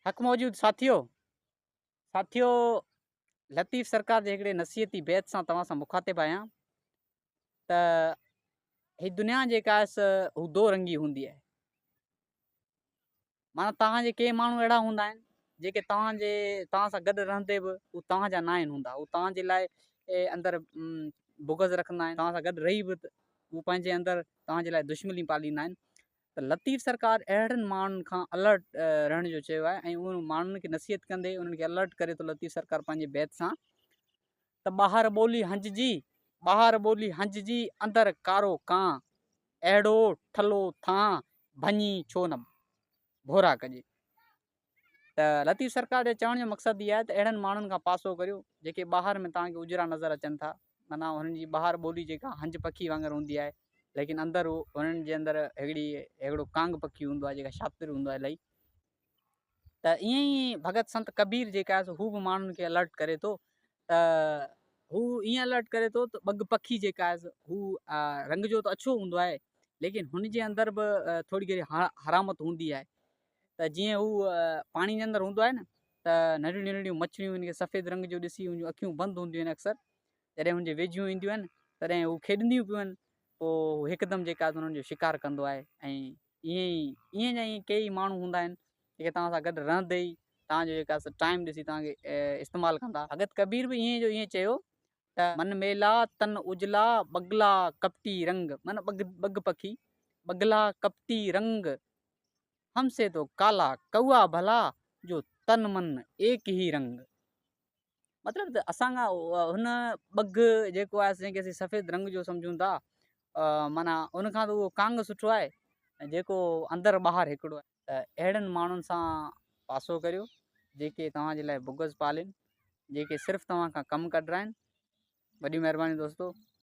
حق موجود ساٿيو ساٿيو لطيف سرڪار جي هڪڙي نصيحتي بيت سان توهان سان مخاطب آهيان ته هي دنيا جيڪا آهي سو هو دو رنگي هوندي آهي معنيٰ توهان جي ڪي ماڻهو اهڙا هوندا آهن جيڪي توهان جي توهان سان گڏ رهندي به هو توهان جا ناهن هوندا هو توهان جي لاء اندر بغض رکندا آهن توهان سان گڏ رهي به هو پنهنجي اندر توهان جي لاء دشمني پاليندا آهن ته لطيف سرڪار اهڙن ماڻهن کان الرٽ رهڻ جو چيو آهي ۽ انهن ماڻهن کي نصيحت ڪندي انهن کي الرٽ ڪري ٿو لطيف سرڪار پنهنجي بيت سان ته ٻاهر ٻولي هنج جي ٻاهر ٻولي هنج جي اندر ڪارو ڪانء اهڙو ٺلهو ٿانء ڀڃي ڇو نه ڀورا ڪجي. ته لطيف سرڪار جي چوڻ جو مقصد هي آهي ته اهڙن ماڻهن کان پاسو ڪريو جيڪي ٻاهر ۾ توهان کي اجرا نظر اچن ٿا معنيٰ هنن جي ٻاهر ٻولي جيڪا هنج پکي وانگر هوندي آهي ليڪن اندر هنن جي اندر هڪڙي هڪڙو ڪانگ پکي هوندو آهي جيڪا شاطر هوندو آهي الاهي ته ائين ئي ڀڳت سنت ڪبير جيڪا آهي سو هو به ماڻهن کي الرٽ ڪري ٿو ته هو ائين الرٽ ڪري ٿو ته ٻگهه پکي جيڪا آهي هو رنگ جو ته اڇو هوندو آهي ليڪن هن جي اندر به ٿوري گهڻي حرامت هوندي آهي ته جيئن هو پاڻي جي اندر هوندو آهي نه ته ننڍڙيون ننڍڙيون مڇڙيون هن کي سفيد رنگ جو ڏسي هن جون اکيون بند هونديون آهن اڪثر جڏهن هن جي ويجهيون اينديون آهن تڏهن هو کيڏنديون پيون آهن پوء هو هڪدم جيڪا انهن جو شڪار ڪندو آهي ۽ ائين ئي ائين جا ائين ڪيئي ماڻهو هوندا آهن جيڪي توهان سان گڏ رهندي ئي توهان جو جيڪا ٽائيم ڏسي توهان کي استعمال ڪندا. ڀڳت ڪبير به ائين جو ائين چيو ته من ميلا تن اجلا ٻگلا ڪپٽي رنگ معنيٰ ٻگهه ٻگهه پکي ٻگلا ڪپٽي رنگ هم سي تو ڪالا ڪوئا ڀلا جو تن من ايڪ هي رنگ مطلب ته اسان کان هن ٻگهه جيڪو آهي جنهن کي اسين سفيد رنگ جو سمجهون ٿا معنيٰ ان کان ته اهو ڪانگ سٺو آهي جيڪو اندر ٻاهر هڪڙو آهي ته اهڙن ماڻهن سان پاسو ڪريو جيڪي توهان جي لاء بغض پالين جيڪي صرف توهان کان ڪم ڪڍرائن وڏيون مهربانيون دوستو.